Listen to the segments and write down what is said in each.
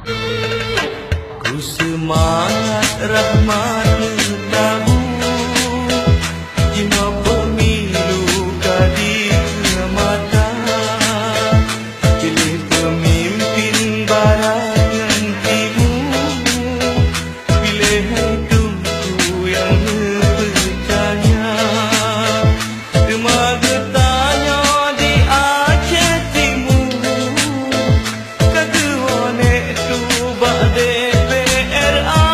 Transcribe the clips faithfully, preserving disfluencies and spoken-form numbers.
Ku seumangat rahmat neutabu, jinoe pemilu ka dikeue mata. Piléh peumimpén barat ngon timu, piléh hai Teungku nyang neupeucaya. Teuma geutanyoe di Aceh Timu, ka geuwonek tubak D P R A.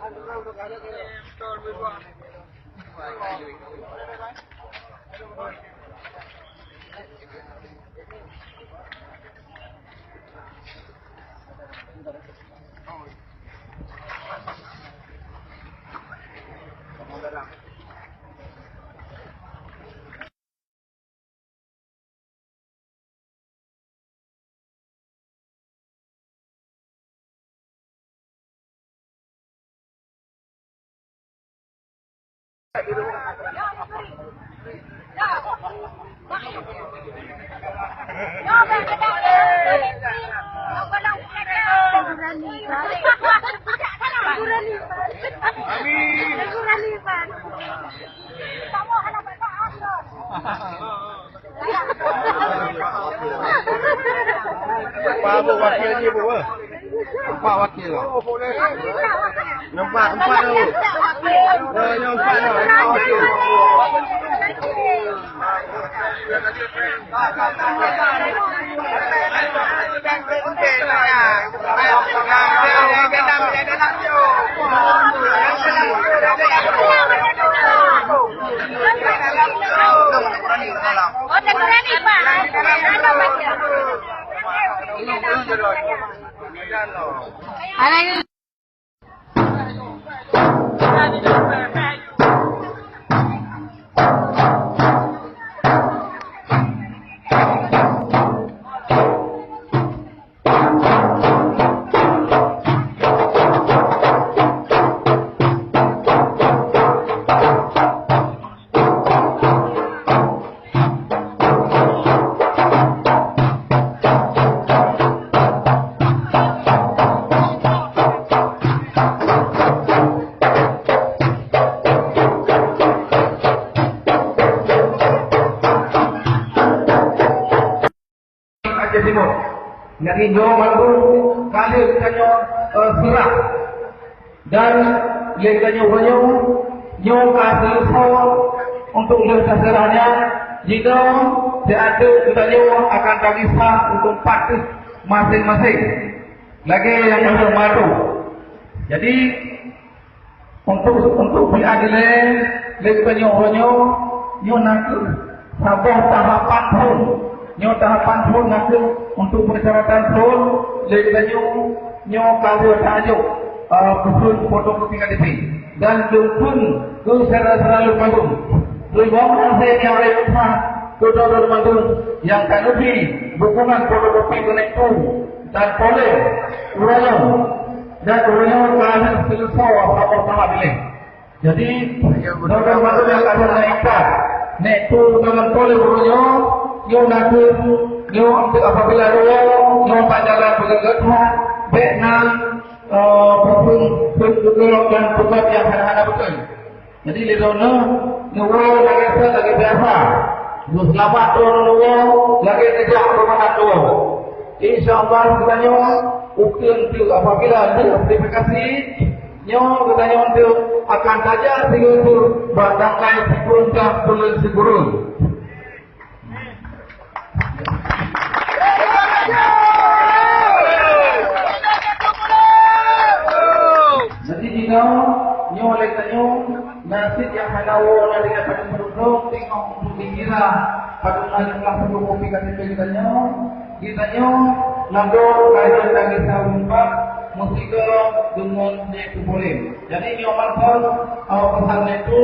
Apa, apa wakil dia, apa? Empat wakil lah. Nampak empat tu. Dah, yang empat dah. Empat wakil. Aceh Timur. Nyang inong mandum ka lheueh geutanyoe, eh, seurah. Dan lé geutanyoe uroe nyoe, nyoe ka seuleusoe untuk lheueh taseurah nyan, jinoe siateueh geutanyoe akan tagisa untuk patéh maséng-maséng. Lagée nyang ka lheueh meuatur. Jadi, Untuk, untuk peuadeulee lé geutanyoe uroe nyoe, nyoe na kheueh saboh tahapan phon. Nyoe tahapan phon na kheueh untuk peursyaratan phon lé geutanyoe, nyoe ka lheueh tajok, eh, keuphon fotokopi K T P dan leuphon keu syedara-syedara lôn mandum. Teurimong kaseh nyang rhot that keu droe-droe mandum nyang ka neubri dukungan fotokopi keuneuk tu dan polém uroe nyoe. Dan uroe nyoe ka lheueh seuleusoe saboh tahap ilée. Jadi, droe-droe mandum nyang ka lheueh na ikat, neuk tu deungon polém uroe nyoe, nyoe na kheueh, nyoe apabila nyoe, nyoe bak jalan beugét-gét that, bék na, eh, peue-peue, peue-peue dan peugét nyang hana-hana beutôi. Jadi, lé droeneuh neuwoe lagée sa-, lagée biasa. Neuseulamat droeneuh neuwoe lagée neujak peumangat neuwoe. Insya Allah, geutanyoe ukeue teuk apabila lheueh verifikasi, nyoe geutanyoe teuk akan tajak sigoe teuk bak tanggai sikureueng buleuen sikureueng. Jadi, jinoe, nyoe lé tanyoe, nasib nyang hana woe na dengan padum meureumpok, teungoh untuk dikira padum na jumlah fotokopi K T P geutanyoe, geutanyoe ladôm kayém dan gisa umpat meusigoe deungon Nèk Tupolém. Jadi, nyoe mantong, eh, peusan Nèk Tu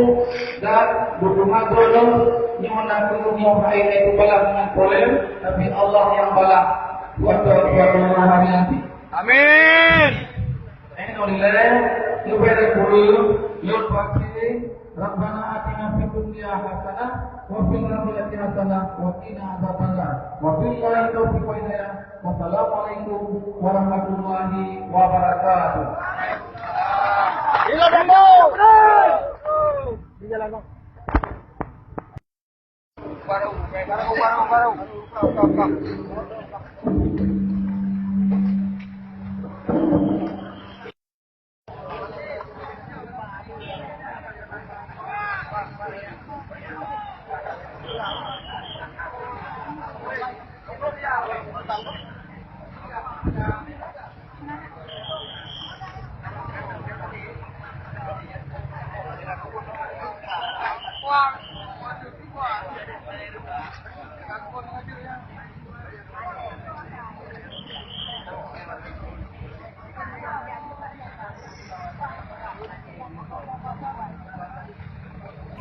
dan dukungan droeneuh nyoe na keuh nyoe hai Nèk Tu balas ngon polém, tapi Allah nyang balas. Buat Tuhan, buat Tuhan hari nanti. Amin. Alhamdulillah, leubeh daripada lôn baca, Rabbana atina fid dunya hasanah wa fil akhirati hasanah wa qina adzabannar. Wabillahi taufiq wal hidayah. Wassalamualaikum warahmatullahi wabarakatuh.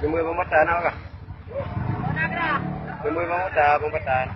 Jumpa Bang Batan apa kah? Jumpa Bang Batan, Bang Batan.